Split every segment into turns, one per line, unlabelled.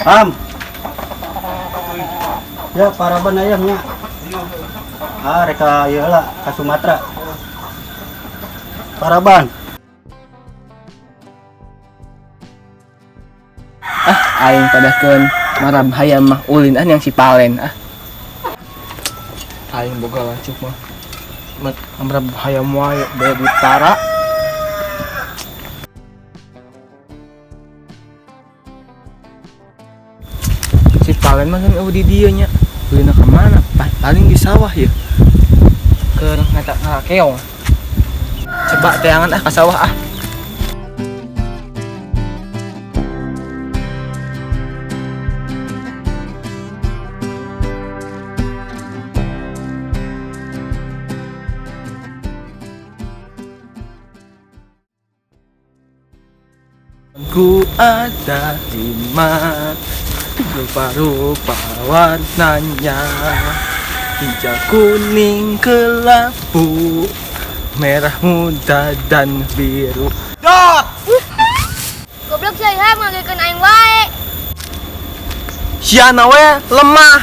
Am. Ya, paraban ayam nya. Ah, reka ieu lah ka Sumatera. Paraban.
Ah, aing padahkeun marab hayam mah ulin ah yang si Palen ah. Aing boga lancuk mah. Mat marab hayam wae bae ditara. Si Palen mah kan eueuh di dieu nya. Ulina ka mana? Paling di sawah ya. Keur ngata ngarakeong. Coba teangan ah ka sawah ah. Ku ada lima, rupa-rupa warnanya, hijau, kuning, kelabu, merah muda dan biru. Dot!
Goblok sia Ilham ngagekeun aing wae.
Sia we lemah.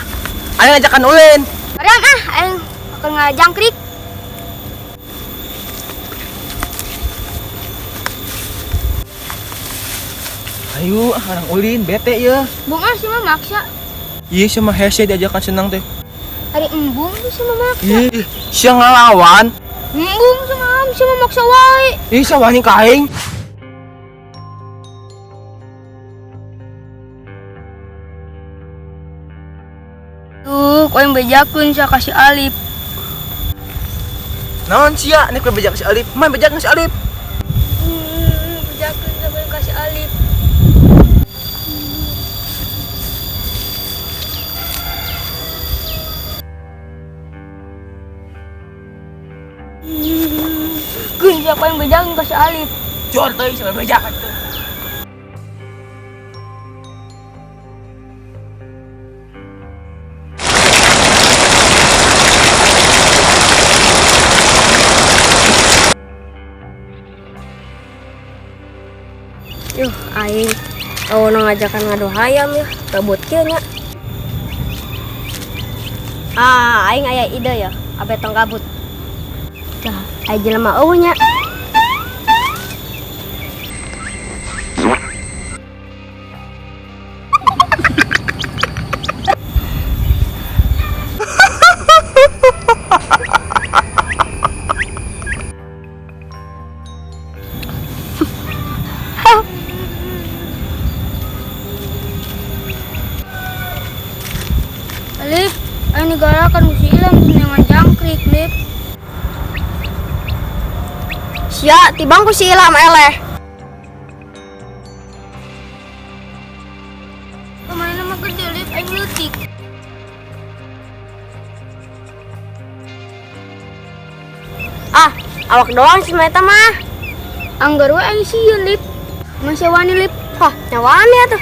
Aing ngajakan ulin.
Haream ah, aing akan ngajangkrik.
Ayo, ah, orang ulin bete ya.
Bung ah sia mah maksa.
Iya sama hese diajakan senang teh.
Ari embung sia mah maksa.
Ih, sia ngalawan.
Embung sia mah sia mah maksa wae.
Ih, sia wani ka aing.
Tuh, ku aing bejakeun sia ka si Alif.
Naon sia nek bejak si Alif? Man bejak si Alif.
Bejakeun sia ku aing ka si Alif. Keun sia ku aing bejakeun ka si Alif.
Jor teuing sia bejakan teh.
Yuh, aing aweuna ngajakan ngadu hayam ya, gabut kieu nya. Ah, aing aya ide ya, abe tong gabut. Dah, aing jelema eueuh nya.
Alif, aing digalakan ku si Ilham dengan jangkrik, Lip.
Sia, tibang ku si Ilham eleh.
Kemarin mah gede, Lip, aing leutik.
Ah, awak doang sih eta mah.
Anggar we aing sieun, Lip. Masih wani, Lip.
Hah, nyawani atuh.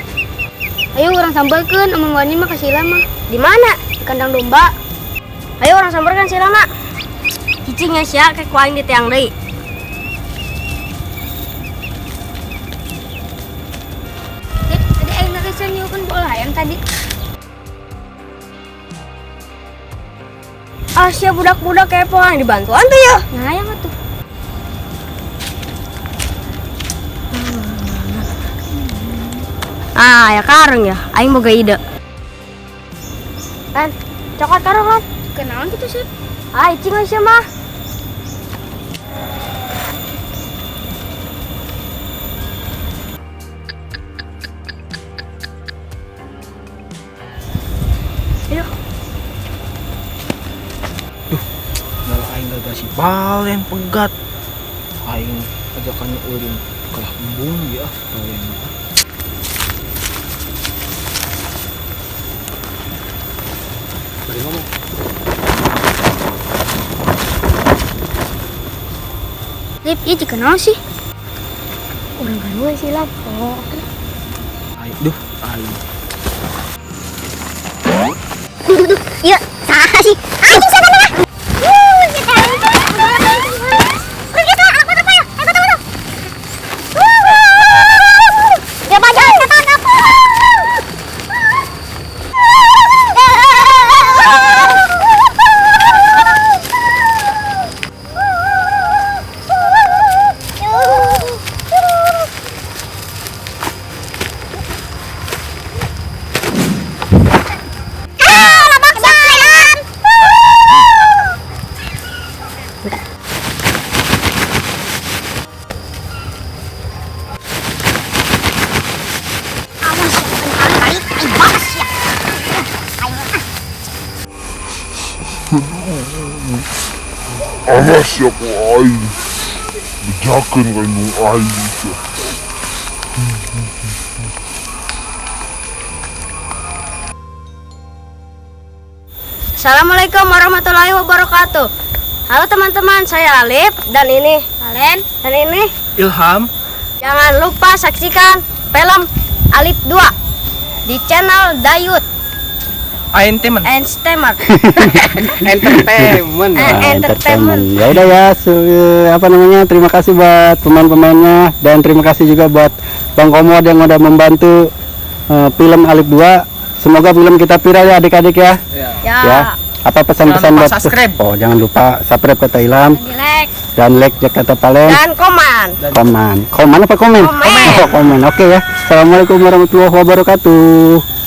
Ayo urang sambarkeun, amun wani mah ka si Ilham mah.
Di mana?
Di kandang domba.
Ayo urang sambarkeun si Ilham mah. Cicing nya sia kayak ku aing di tiang deui.
Lip, tadi aing ngeresan nyukeun bola hayam tadi.
Ah, sia budak-budak kepo aing dibantuan tuh ya.
Nah, hayam atuh.
Ah, ya kareng ya. Aing boga ide. Kan, cokot kareng kan.
Kenaon kitu sih?
Ah, icing we sia mah. Ayo.
Duh, malah aing gagal si Palen pegat. Aing ajakan ulin kalah embung ya, Palen.
Bari ngomong.
Lip, ieu jika naon sih? Urang gaduh sih Lam. Oh, oke.
Aing, duh, aing.
Duh, duh, duh. Iya, salah sih. Anjing siapa nih? Wuh, kita. Udah kita, aku apa ya? Aku tahu. Ya baca, setan aku.
Awas ya ku aing. Bejakeun ka indung aing sia.
Assalamualaikum warahmatullahi wabarakatuh. Halo teman-teman, saya Alif dan ini
Kalian
dan ini.
Ilham.
Jangan lupa saksikan film Alif 2 di channel Dayut
Entertainment.
Entertainment.
Entertainment.
Eh,
Nah,
entertainment.
Ya udah ya, apa namanya? Terima kasih buat pemain-pemainnya dan terima kasih juga buat Bang Komod yang udah membantu film Alif 2. Semoga film kita viral ya adik-adik ya.
Ya.
Ya.
Ya. Apa pesan-pesan
Jangan lupa
buat
subscribe.
Oh, jangan lupa subscribe kata Ilham
Di like
dan like ya kata Palen.
dan komen.
Komen. Komen apa komen?
Komen.
Oh, komen. Oke ya. Assalamualaikum warahmatullahi wabarakatuh.